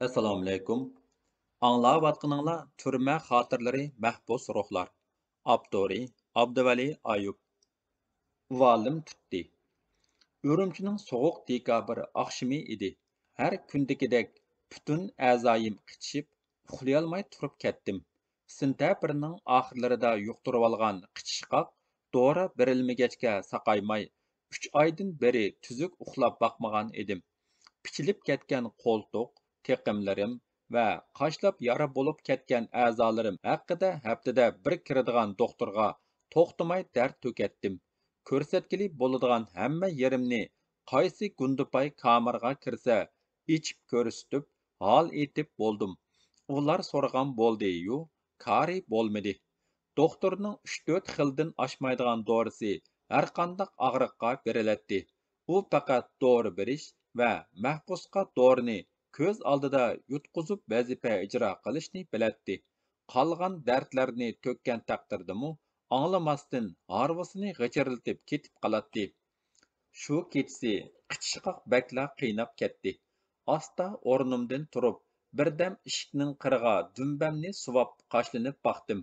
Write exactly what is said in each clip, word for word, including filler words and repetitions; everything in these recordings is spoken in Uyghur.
ئەسسالامۇئەلەيكۇم. ئاڭلاۋاتقىنىڭلار تۈرمە خاتىرىلىرى، مەھبۇس روھلار. ئاپتورى: ئابدۇۋەلى ئايۇپ. ۋالىم تۇتتى. ئۈرۈمچىنىڭ سوغۇق دېكابىر ئاخشىمى ئىدى. ھەر كۈندىكىدەك پۈتۈن ئەزايىم قىچىشىپ، ئۇخلىيالماي تۇرۇپ كەتتىم. سېنتەبىرنىڭ ئاخىرلىرىدا يۇقتۇرۇۋالغان قىچىشقاق دورا بېرىلمىگەچكە ساقايماي، ئۈچ ئايدىن بېرى تۈزۈك ئۇخلاپ باقمىغان ئىدىم. پىچىلىپ كەتكەن قولتۇق، تېقىملىرىم ۋە قاشلاپ يارا بولۇپ كەتكەن ئەزالىرىم ھەققىدە ھەپتىدە بىر كىرىدىغان دوختۇرغا توختىماي دەرد تۆكەتتىم. كۆرسەتكىلى بولىدىغان ھەممە يېرىمنى، قايسى گۇندىپاي كامېرغا كىرسە، ئېچىپ كۆرسىتىپ، ھال ئېيتىپ بولدۇم. ئۇلار سورىغان بولدى-يۇ، كارى بولمىدى. دوختۇرنىڭ ئۈچ-تۆت خىلدىن ئاشمايدىغان دورىسى ھەرقانداق ئاغرىققا بېرىلەتتى. ئۇ پەقەت دورا بېرىش ۋە مەھبۇسقا دورىنى كۆز ئالدىدا يۇتقۇزۇپ ۋەزىپە ئىجرا قىلىشنى بىلەتتى. قالغان دەردلەرنى تۆككەن تەقدىردىمۇ ئاڭلىماستىن ھارۋىسىنى غىچىرلىتىپ كېتىپ قالاتتى. شۇ كېچىسى قىچىشقاق بەكلا قىيناپ كەتتى. ئاستا ئورنۇمدىن تۇرۇپ، بىردەم ئىشىكنىڭ قىرىغا دۈمبەمنى سۇۋاپ قاشلىنىپ باقتىم.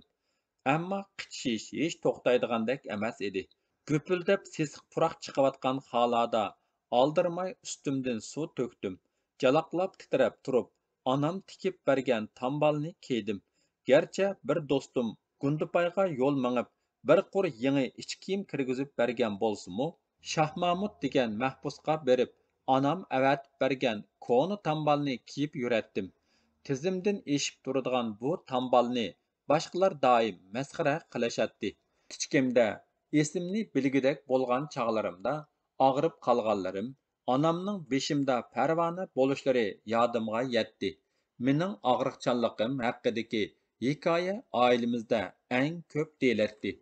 ئەمما قىچىشىش ھېچ توختايدىغاندەك ئەمەس ئىدى. گۈپۈلدەپ سېسىق پۇراق چىقىۋاتقان خالادا ئالدىرىماي ئۈستۈمدىن سۇ تۆكتۈم. جالاقلاپ تىترەپ تۇرۇپ، ئانام تىكىپ بەرگەن تامبالنى كىيدىم. گەرچە بىر دوستۇم گۇندىپايغا يول مېڭىپ، بىر قۇر يېڭى ئىچ كىيىم كىرگۈزۈپ بەرگەن بولسىمۇ، شاھمامۇت دېگەن مەھبۇسقا بېرىپ، ئانام ئەۋەتىپ بەرگەن كونا تامبالنى كىيىپ يۈرەتتىم. تىزىمدىن ئېشىپ تۇرىدىغان بۇ تامبالنى باشقىلار دائىم مەسخىرە قىلىشاتتى. كىچىكىمدە ئېسىمنى بىلگۈدەك بولغان چاغلىرىمدا ئاغرىپ قالغانلىرىم، ئانامنىڭ بېشىمدا پەرۋانە بولۇشلىرى يادىمغا يەتتى. مېنىڭ ئاغرىقچانلىقىم ھەققىدىكى ھېكايە ئائىلىمىزدە ئەڭ كۆپ دېيىلەتتى.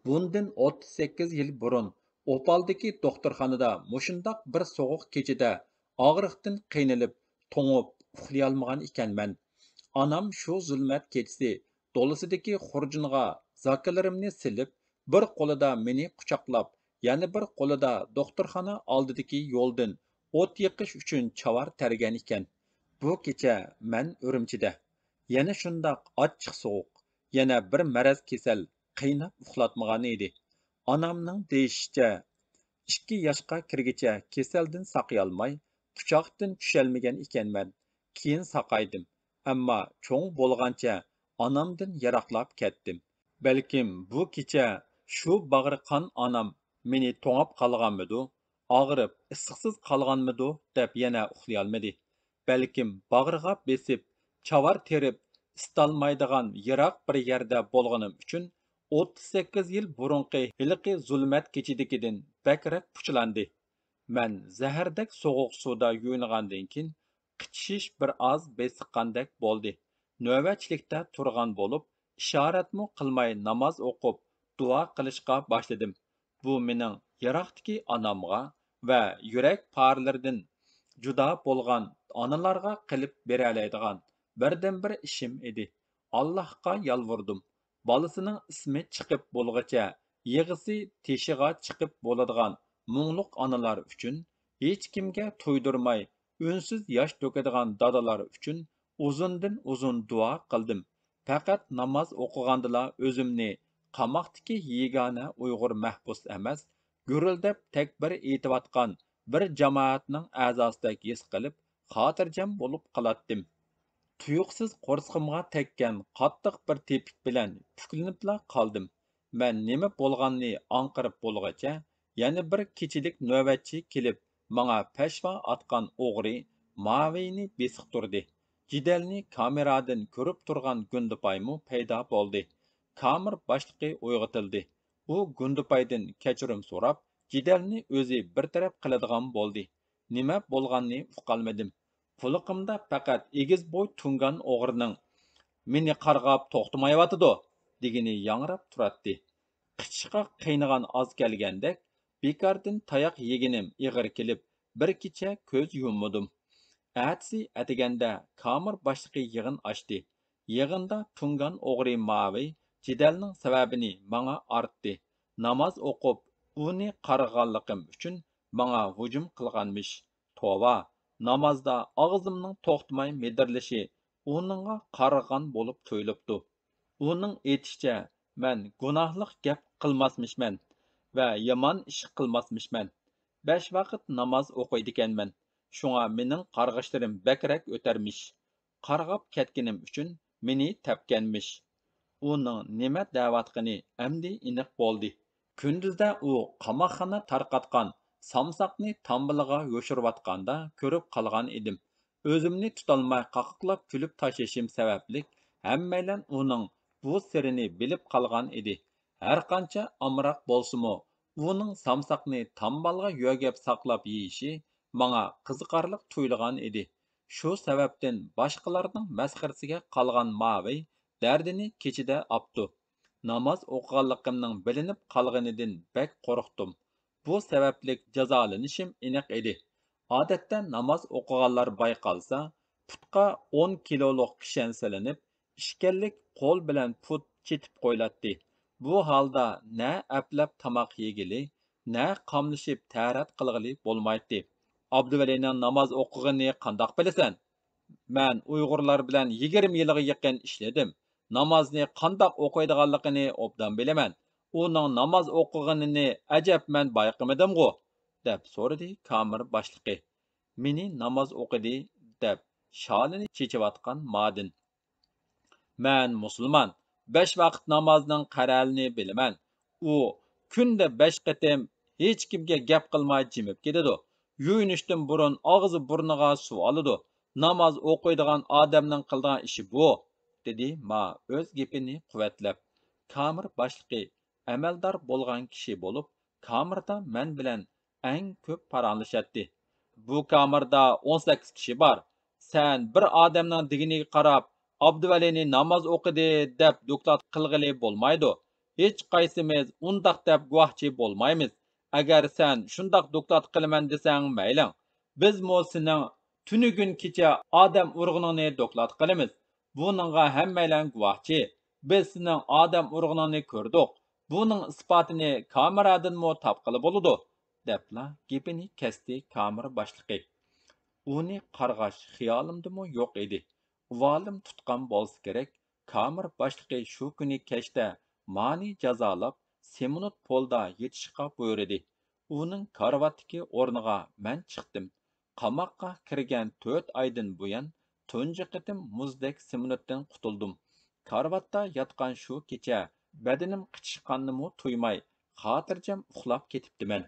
بۇندىن ئوتتۇز سەككىز يىل بۇرۇن ئوپالدىكى دوختۇرخانىدا مۇشۇنداق بىر سوغۇق كېچىدە ئاغرىقتىن قىينىلىپ، توڭۇپ ئۇخلىيالمىغان ئىكەنمەن. ئانام شۇ زۇلمەت كېچىسى دولىسىدىكى خۇرجۇنغا زاكىلىرىمنى سېلىپ، بىر قولىدا مېنى قۇچاقلاپ، يەنە بىر قولىدا دوختۇرخانا ئالدىدىكى يولدىن ئوت يېقىش ئۈچۈن چاۋار تەرگەن ئىكەن. بۇ كېچە مەن ئۈرۈمچىدە. يەنە شۇنداق ئاچچىق سوغۇق، يەنە بىر مەرەز كېسەل قىيناپ ئۇخلاتمىغان ئىدى. ئانامنىڭ دېيىشىچە، ئىككى ياشقا كىرگىچە كېسەلدىن ساقىيالماي، قۇچاقتىن چۈشەلمىگەن ئىكەنمەن. كېيىن ساقايدىم، ئەمما چوڭ بولغانچە ئانامدىن يىراقلاپ كەتتىم. بەلكىم بۇ كېچە شۇ باغرى قان ئانام مېنى توڭاپ قالغانمىدۇ، ئاغرىپ ئىسسىقسىز قالغانمىدۇ دەپ يەنە ئۇخلىيالمىدى. بەلكىم باغرىغا بېسىپ، چاۋار تېرىپ ئىسسىتالمايدىغان يىراق بىر يەردە بولغىنىم ئۈچۈن ئوتتۇز سەككىز يىل بۇرۇنقى ھېلىقى زۇلمەت كېچىدىكىدىن بەكرەك پۇچىلاندى. مەن زەھەردەك سوغۇق سۇدا يۇيۇنغاندىن كېيىن، قىچىشىش بىر ئاز بېسىققاندەك بولدى. نۆۋەتچىلىكتە تۇرغان بولۇپ، ئىشارەتمۇ قىلماي ناماز ئوقۇپ، دۇئا قىلىشقا باشلىدىم. بۇ مېنىڭ يىراقتىكى ئانامغا ۋە يۈرەك پارىلىرىدىن جۇدا بولغان ئانىلارغا قىلىپ بېرەلەيدىغان بىردىنبىر ئىشىم ئىدى. ئاللاھقا يالۋۇردۇم. بالىسىنىڭ ئىسمى چىقىپ بولغىچە يىغىسى تېشىغا چىقىپ بولىدىغان مۇڭلۇق ئانىلار ئۈچۈن، ھېچكىمگە تۇيدۇرماي ئۈنسىز ياش تۆكىدىغان دادىلار ئۈچۈن ئۇزۇندىن ئۇزۇن دۇئا قىلدىم. پەقەت ناماز ئوقۇغاندىلا ئۆزۈمنى قاماقتىكى يېگانە ئۇيغۇر مەھبۇس ئەمەس، گۈرۈلدەپ تەكبىر ئېيتىۋاتقان بىر جامائەتنىڭ ئەزاسىدەك ھېس قىلىپ، خاتىرجەم بولۇپ قالاتتىم. تۇيۇقسىز قورسىقىمغا تەگكەن قاتتىق بىر تېپىك بىلەن پۈكلىنىپلا قالدىم. مەن نېمە بولغاننى ئاڭقىرىپ بولغىچە، يەنە بىر كېچىلىك نۆۋەتچى كېلىپ، ماڭا پەشۋا ئاتقان ئوغرى ماۋىنى بېسىقتۇردى. جېدەلنى كامېرادىن كۆرۈپ تۇرغان گۇندىپايمۇ پەيدا بولدى. كامېر باشلىقى ئويغىتىلدى. ئۇ گۇندىپايدىن كەچۈرۈم سوراپ، جېدەلنى ئۆزى بىر تەرەپ قىلىدىغان بولدى. نېمە بولغاننى ئۇقالمىدىم. قۇلىقىمدا پەقەت ئېگىز بوي تۇڭگان ئوغرىنىڭ «مېنى قارغاپ توختىمايۋاتىدۇ» دېگىنى ياڭراپ تۇراتتى. قىچىشقاق قىينىغان ئاز كەلگەندەك، بىكاردىن تاياق يېگىنىم ئېغىر كېلىپ، بىر كېچە كۆز يۇممىدىم. ئەتىسى ئەتىگەندە كامېر باشلىقى يىغىن ئاچتى. يىغىندا تۇڭگان ئوغرى ماۋى جېدەلنىڭ سەۋەبىنى ماڭا ئارتتى. ناماز ئوقۇپ، ئۇنى قارغىغانلىقىم ئۈچۈن ماڭا ھۇجۇم قىلغانمىش. توۋا، نامازدا ئاغزىمنىڭ توختىماي مىدىرلىشى ئۇنىڭغا قارىغان بولۇپ تۇيۇلۇپتۇ. ئۇنىڭ ئېيتىشىچە، مەن گۇناھلىق گەپ قىلماسمىشمەن ۋە يامان ئىش قىلماسمىشمەن. بەش ۋاقىت ناماز ئوقۇيدىكەنمەن. شۇڭا مېنىڭ قارغىشلىرىم بەكرەك ئۆتەرمىش. قارغاپ كەتكىنىم ئۈچۈن مېنى تەپكەنمىش. ئۇنىڭ نېمە دەۋاتقىنى ئەمدى ئېنىق بولدى. كۈندۈزدە ئۇ قاماقخانا تارقاتقان سامساقنى تامبىلىغا يوشۇرۇۋاتقاندا كۆرۈپ قالغان ئىدىم. ئۆزۈمنى تۇتالماي قاقاقلاپ كۈلۈپ تاشلىشىم سەۋەبلىك، ھەممەيلەن ئۇنىڭ بۇ سىرىنى بىلىپ قالغان ئىدى. ھەرقانچە ئامراق بولسىمۇ، ئۇنىڭ سامساقنى تامبالغا يۆگەپ ساقلاپ يېيىشى ماڭا قىزىقارلىق تۇيۇلغان ئىدى. شۇ سەۋەبتىن باشقىلارنىڭ مەسخىرىسىگە قالغان ماۋى دەردىنى كېچىدە ئاپتۇ. ناماز ئوقۇغانلىقىمنىڭ بىلىنىپ قالغىنىدىن بەك قورقتۇم. بۇ سەۋەبلىك جازالىنىشىم ئېنىق ئىدى. ئادەتتە ناماز ئوقۇغانلار بايقالسا، پۇتقا ئون كىلولۇق كىشەن سېلىنىپ، ئىشكەنلىك قول بىلەن پۇت چېتىپ قويۇلاتتى. بۇ ھالدا نە ئەپلەپ تاماق يېگىلى، نە قاملىشىپ تەرەت قىلغىلى بولمايتتى. ئابدۇۋەلىنىڭ ناماز ئوقۇغىنىنى قانداق بىلىسەن؟ مەن ئۇيغۇرلار بىلەن يىگىرمە يىلغا يېقىن ئىشلىدىم. نامازنى قانداق ئوقۇيدىغانلىقىنى ئوبدان بىلىمەن. ئۇنىڭ ناماز ئوقۇغىنىنى ئەجەب مەن بايقىمىدىمغۇ؟ دەپ سورىدى كامېر باشلىقى. مېنى ناماز ئوقۇدى، دەپ شالىنى چېچىۋاتقان مادىن. مەن مۇسۇلمان، بەش ۋاقىت نامازنىڭ قەرەلىنى بىلىمەن. ئۇ كۈندە بەش قېتىم ھېچكىمگە گەپ قىلماي جىمىپ كېتىدۇ. يۇيۇنۇشتىن بۇرۇن ئاغزى بۇرنىغا سۇ ئالىدۇ. ناماز ئوقۇيدىغان ئادەمنىڭ قىلىدىغان ئىشى بۇ، دېدى ما ئۆز گېپىنى قۇۋۋەتلەپ. كامېر باشلىقى ئەمەلدار بولغان كىشى بولۇپ، كامېردا مەن بىلەن ئەڭ كۆپ پاراڭلىشاتتى. بۇ كامېردا ئون سەككىز كىشى بار. سەن بىر ئادەمنىڭ دېگىنىگە قاراپ، ئابدۇۋەلىنى ناماز ئوقۇدى دەپ دوكلات قىلغىلى بولمايدۇ. ھېچقايسىمىز ئۇنداق دەپ گۇۋاھچى بولمايمىز. ئەگەر سەن شۇنداق دوكلات قىلىمەن دېسەڭ، مەيلىڭ. بىزمۇ سېنىڭ تۈنۈگۈن كېچە ئادەم ئۇرغىنىڭنى دوكلات قىلىمىز. بۇنىڭغا ھەممەيلەن گۇۋاھچى. بىز سېنىڭ ئادەم ئۇرغىنىڭنى كۆردۇق. بۇنىڭ ئىسپاتىنى كامېرادىنمۇ تاپقىلى بولىدۇ، دەپلا گېپىنى كەستى كامېر باشلىقى. ئۇنى قارغاش خىيالىمدىمۇ يوق ئىدى. ئۇۋالىم تۇتقان بولسا كېرەك، كامېر باشلىقى شۇ كۈنى كەچتە مانى جازالاپ، سېمونت پولدا يېتىشقا بۇيرۇدى. ئۇنىڭ كارىۋاتتىكى ئورنىغا مەن چىقتىم. قاماققا كىرگەن تۆت ئايدىن بۇيان تۇنجى قېتىم مۇزدەك سېمونتتىن قۇتۇلدۇم. كارىۋاتتا ياتقان شۇ كېچە بەدىنىم قىچىشقاننىمۇ تۇيماي، خاتىرجەم ئۇخلاپ كېتىپتىمەن.